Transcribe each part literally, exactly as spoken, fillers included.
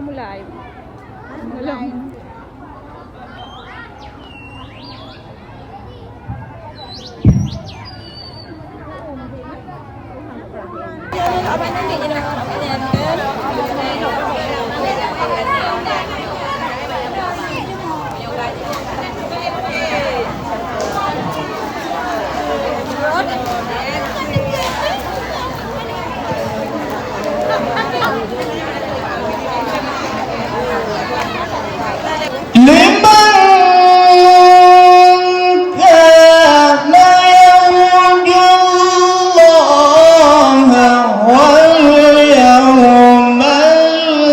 Mulai. Belum. لمن كان يرجو الله واليوم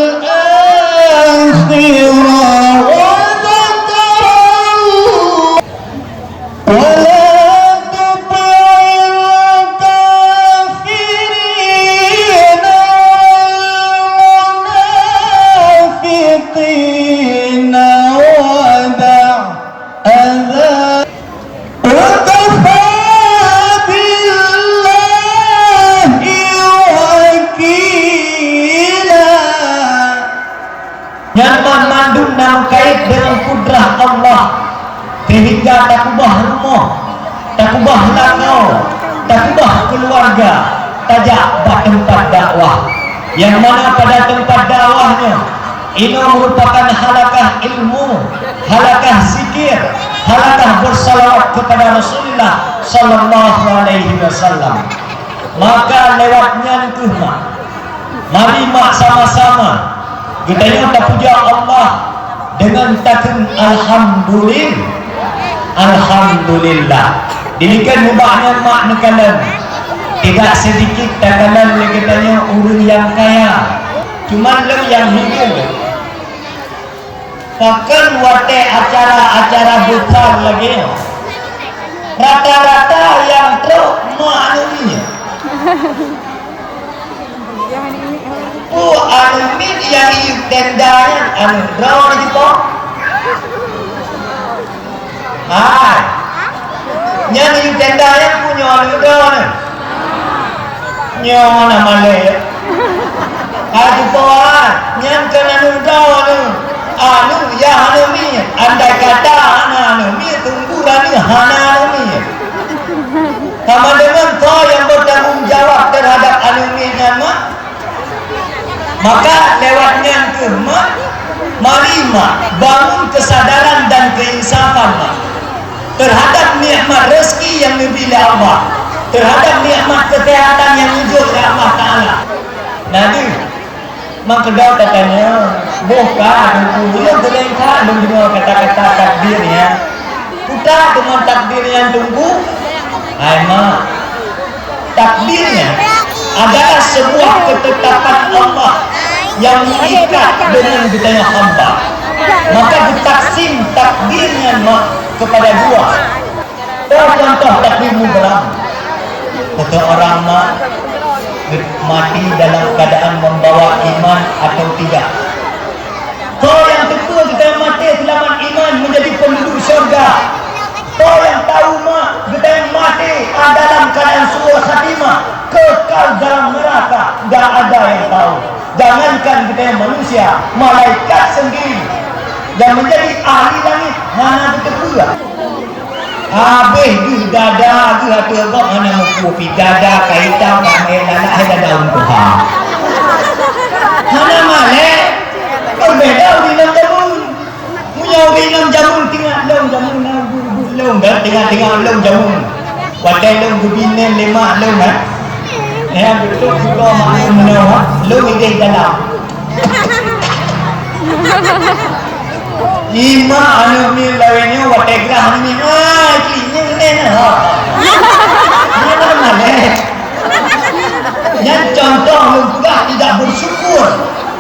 الآخر وذكر الله ولا تطع الكافرين والمنافقين ودع أذى وكفى بالله وكيلا. Nyan banmandum na meukaét deungon kudrah Allah, seuhingga takeubah rumoh, takeubah lakoe, takeubah keuluwarga, tajak bak teumpat dakwah. Nyang mana pada teumpat dakwah nyoe, inoe meurupakan halakah ilmu, halakah zikir, halakah beusalawat keupada Rasulullah sallallahu alaihi wasallam. Maka lewat nyan kheueh mak, mari mak sama-sama geutanyoe tapuja Allah deungon takheun alhamdulil-, alhamdulillah. Dilikot nibak nyan mak neukalon, tidak sedikit takalon lé geutanyoe ureuëng nyang kaya. Cuman lôn nyang hireuen, pakon watée acara-acara besar lagée nyoe, rata-rata nyang trok mak aneuk miet. Peue aneuk miet nyang yue tenda nyan, aneuk droeneuh jipo? Hai. Nyang yue tenda nyan peue nyoe aneuk droeneuh? Nyoe na malée. Hai jipo, hai. Nyan kon aneuk droeneuh. Aneuk nyang aneuk miet. Andai kata hana aneuk miet, teungku raneuk hana aneuk miet. Teuma deungon soe nyang bertanggung jawab terhadap aneuk miet nyan, mak? Maka lewat nyan kheueh, mak, mari, mak, bangun kesadaran dan keinsafan, mak, terhadap nikmat rezeki nyang neubri lé Allah, terhadap nikmat kesehatan nyang neujok lé Allah Taala. Nah, deuh, meukeudeh katanya, boh ka, Teungku, ulôn geuléng that lôn deungoe kata-kata takdir nyan. Peue teuma takdir nyan, Teungku? Hai, mak. Takdir nyan adalah sebuah ketetapan Allah yang mengikat dengan geutanyoe hamba. Maka geutaksim takdir nyan, mak, kepada dua. Toh contoh takdir mubarak. Seseorang, mak, mati dalam keadaan membawa iman atau tidak. Soe nyang teupeue geutanyoe maté seulamat iman menjadi penduduk syurga? Soe nyang tahu, mak, geutanyoe maté dalam keadaan su'ul khatimah, kekal dalam neraka? Enggak ada yang tahu. Jangankan geutanyoe manusia, malaikat sendiri yang menjadi ahli langit hana geuteupeue. Habéh geuh dada geuh ateueh gob hana mupu pi dada ka itam ka meu'en aneuk hai dada ureueng tuha. Hana malée, beubeda ureueng inong jameun. Meunyoe ureueng inong jameun tinggai lôn jameun na bu-, bu-, lôn dah tinggai-tinggai lôn jameun. Watée lôn geubinen lé mak lôn, ha? Nyan beutôi sigoe mak lôn meunoe, ha? Lôn ideh dalam. Imak aneuk miet lawét nyoe watée grah aneuk miet, "Wah, cit nyoe neh ha." Nyan hana malée. Nyan contoh lôn peugah tidak bersyukur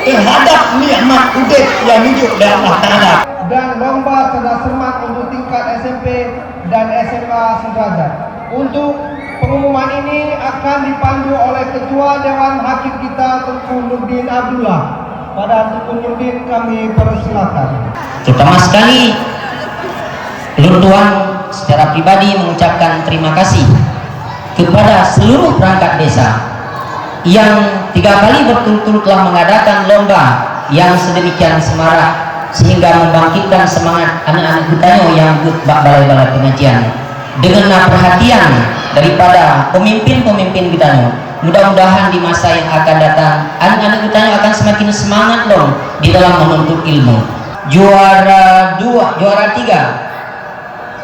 terhadap nikmat udeb nyang neujok lé Allah Taala. Dan lomba cerdas cermat untuk tingkat S M P dan S M A sederajat. Untuk pengumuman ini akan dipandu oleh Ketua Dewan Hakim kita, Teungku Nurdin Abdullah. Pada Teungku Nurdin kami persilakan. Terutama sekali, lôn tuan secara pribadi mengucapkan terima kasih kepada seluruh perangkat desa yang tiga kali berturut-turut telah mengadakan lomba nyang sedemikian semarak sehingga membangkitkan semangat aneuk-aneuk geutanyoe nyang buet bak balai-balai pengajian. Deungon na perhatian daripada pemimpin-pemimpin geutanyoe, mudah-mudahan di masa yang akan datang, aneuk-aneuk geutanyoe akan semakin semangat lom di dalam menuntut ilmu. Juara dua, juara tiga,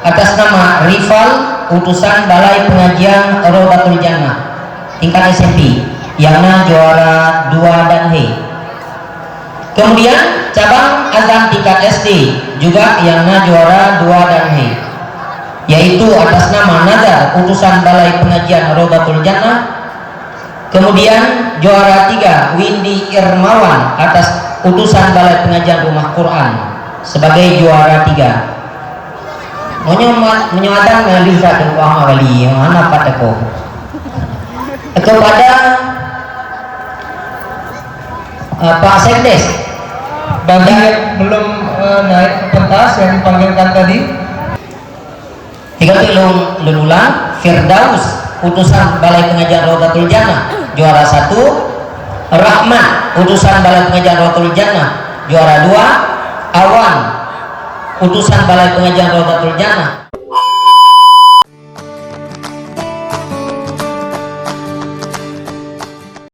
atas nama Rifal, utusan Balai Pengajian Rodatul Jannah, tingkat S M P, nyang na juara dua dan he. Kemudian, cabang azan tingkat S D juga nyang na juara dua dan he, yaitu atas nama Nazar, utusan Balai Pengajian Rodatul Jannah. Kemudian, juara tiga, Windy Irmawan, atas utusan Balai Pengajian Rumah Quran sebagai juara tiga. Meunyoe ma-, meunyoe adan meunyoe lheueh that Teungku Ahmad Wali, hana pat teuko. Kepada, eh, Pak Sekdes. Bagi yang belum, eh, naik ke pentas yang dipanggilkan tadi. Tiga tu lôn, lôn ulang, Firdaus, utusan Balai Pengajian Rodatul Jannah, juara satu. Rahmat, utusan Balai Pengajian Rodatul Jannah, juara dua. Awan, utusan Balai Pengajian Rodatul Jannah.